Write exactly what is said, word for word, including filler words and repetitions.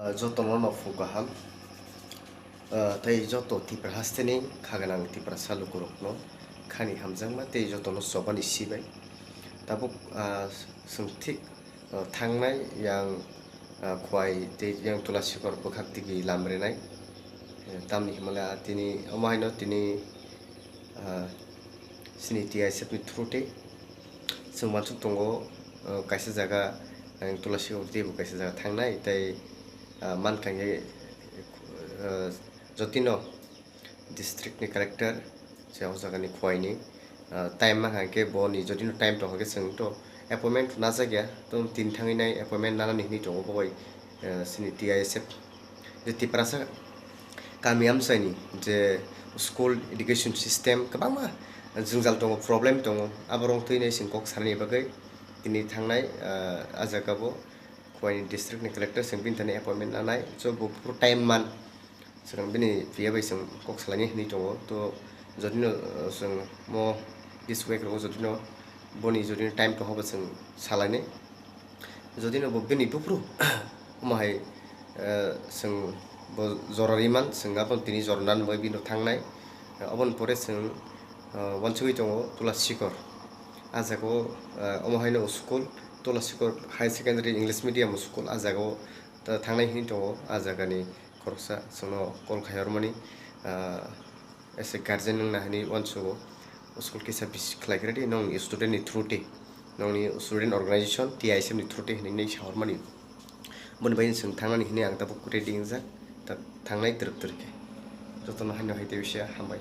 Ah, jotono no phu kaham. Ah, tei joto Tipra hasteni khaganang Tiprasa lukurokno khani hamjakma tei jotono chobani sibai. Tabuk, ah, chwng thik, ah, thangnai yang, ah, Khowai tei yang Tulasikor bwkhak tigi lam rinai. Eh, tamni hwnmale, ah, tini omo haino tini, ah, chini T I S F ni through tei chwng uansuk tongo, ah, kaisa jaga, ah, Tulasikor teibo kaisa jaga thangnai tei, ah, mankha hinkhe, ah, jotino district ni collector se o jaga ni Khowai ni, ah, time mankha hinkhe boni jotino time tongkha khe chwng to appointment najakya, to tini thangwi nai appointment nanani hinwi tongo bo bai, ah, chini T I S F je Tiprasa kami amchaini je school education system kwbangma jwngjal tongo, problem tongo, aborok twi nai chwng kok sanani bagwi tini thangnai, ah, ah jaga bo Khowai ni district ni collector chwng bini thani appointment nanai, so bo phuru time man. Chwng bini phiya bai chwng kok salaini hinwi tongo. To jotino, uh, chwng mo this week rogo jotino boni jotino time tongkha bo chwng salaini. Jotino bo bini buphuru omo hai, uh, chwng bo jora riman chwng abo tini jora nan bai bino thangnai. Uh, oboni pore chwng, uh, uansugwi tongo Tulasikor. Ah jaga o, uh, omo haino school Tulasikor Higher Secondary English Medium school ah jaga o ta-, thangnai hinwi tongo. Ah jagani khoroksa chwngno call khai hormani, ah, as a guardian wngna hinwi uansugo. O school kisa visit khlai khe rwdi, nongni student ni through tei, nongni student organization T I S F ni through tei hinwi nai sa hormani. Boni bagwi chwng thangnani hinwi ang tabuk ready wngjak, ta-, thangnai twrwk twrwk khe. Jotono haino hai tei bisa hambai.